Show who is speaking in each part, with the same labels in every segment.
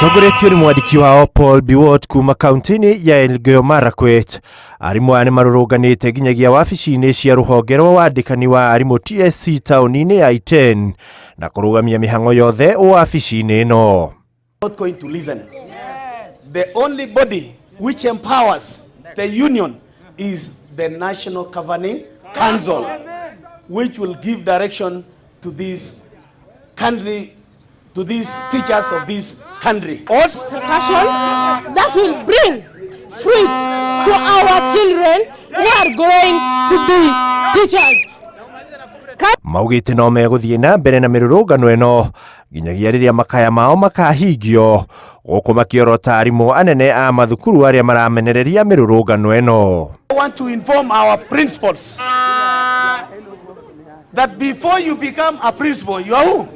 Speaker 1: Matongoretio nĩ mwandĩki wao Paul Biwott kuma kaunti-inĩ ya Elgeyo Marakwet, arimũ aya nĩ marũrũnganĩte nginyagia wabici-inĩ cia rũhonge rwa wandĩkani wa arimũ TSC taũni-inĩ ya Iten na kũrũgamia mĩhang'o yothe wabici-inĩ ĩno.
Speaker 2: Not going to listen. The only body which empowers the union is the National Governing Council, which will give direction to this country, to these teachers of this country.
Speaker 3: Discussion that will bring fruit to our children who are going to be teachers.
Speaker 1: Maugĩte no megũthiĩ na mbere na mĩrũrũngano ĩno nginyagia rĩrĩa makaya mao makahingio, gũkũ makĩorota arimũ anene a mathukuru arĩa maramenereria mĩrũrũngano ĩno.
Speaker 2: I want to inform our principals that before you become a principal, you are who?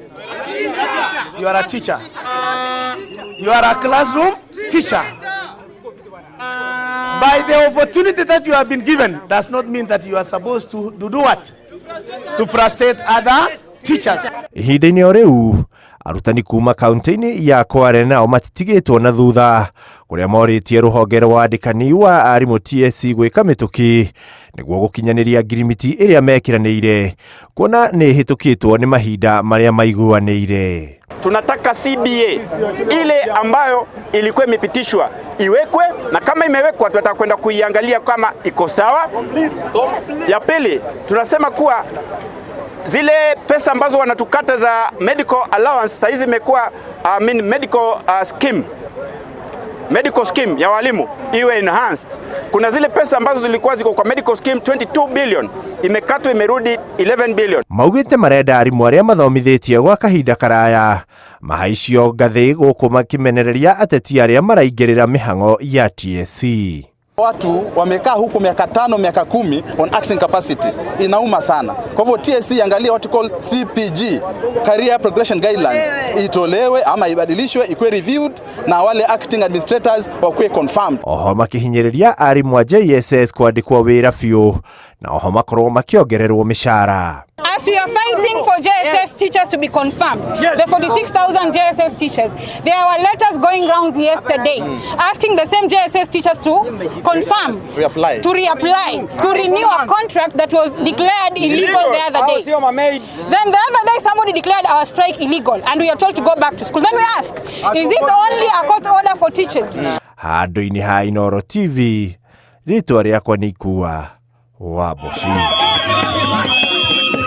Speaker 2: You are a teacher. You are a classroom teacher. By the opportunity that you have been given does not mean that you are supposed to do what? To frustrate other teachers.
Speaker 1: Ihinda-inĩ o rĩu, arutani kuma kaunti-inĩ ya Kwale nao matitigĩtwo na thutha, kũrĩa morĩtie rũhonge rwa wandĩkani wa arimũ TSC gwĩka mĩtũkĩ nĩguo gũkinyanĩria ngirimiti ĩrĩa mekĩranĩire, kuona nĩ ĩhĩtũkĩtwo nĩ mahinda marĩa maiguanĩire.
Speaker 4: Tunataka CBA ile ambayo ilikuwa imepitishwa iwekwe, na kama imewekwa tunataka kwenda kuiangalia kama iko sawa. Ya pili, tunasema kuwa zile pesa ambazo wanatukata za medical allowance sasa hizi imekuwa, I mean, medical scheme, medical scheme ya walimu iwe enhanced. Kuna zile pesa ambazo zilikuwa ziko kwa medical scheme, 22 billion, imekatwa, imerudi 11 billion.
Speaker 1: Maugĩte marenda arimũ arĩa mathomithĩtie gwa kahinda karaya mahaicio ngathĩ, gũkũ makĩmenereria ateti arĩa maraingĩrĩra mĩhang'o ya TSC.
Speaker 5: Watu wamekaa huku miaka 5, miaka 10 on acting capacity, inauma sana. Kwa hivyo TSC angalia what you call CPG, Career Progression Guidelines, itolewe ama ibadilishwe, ikuwe reviewed na wale acting administrators wakuwe confirmed.
Speaker 1: Oho makĩhinyĩrĩria arimũ a JSS kwandĩkwo wĩra biũ na oho makorwo makĩongererwo mĩcara.
Speaker 6: As we are fighting for JSS teachers to be confirmed, the 46,000 JSS teachers, there were letters going rounds yesterday asking the same JSS teachers to confirm,
Speaker 5: To reapply.
Speaker 6: To reapply, to renew a contract that was declared illegal the other day. Then the other day somebody declared our strike illegal and we are told to go back to school. Then we ask, is it only a court order for teachers?
Speaker 1: Handũ-inĩ ha Inooro TV, rĩtwa rĩakwa nĩ Ikua wa Mboci.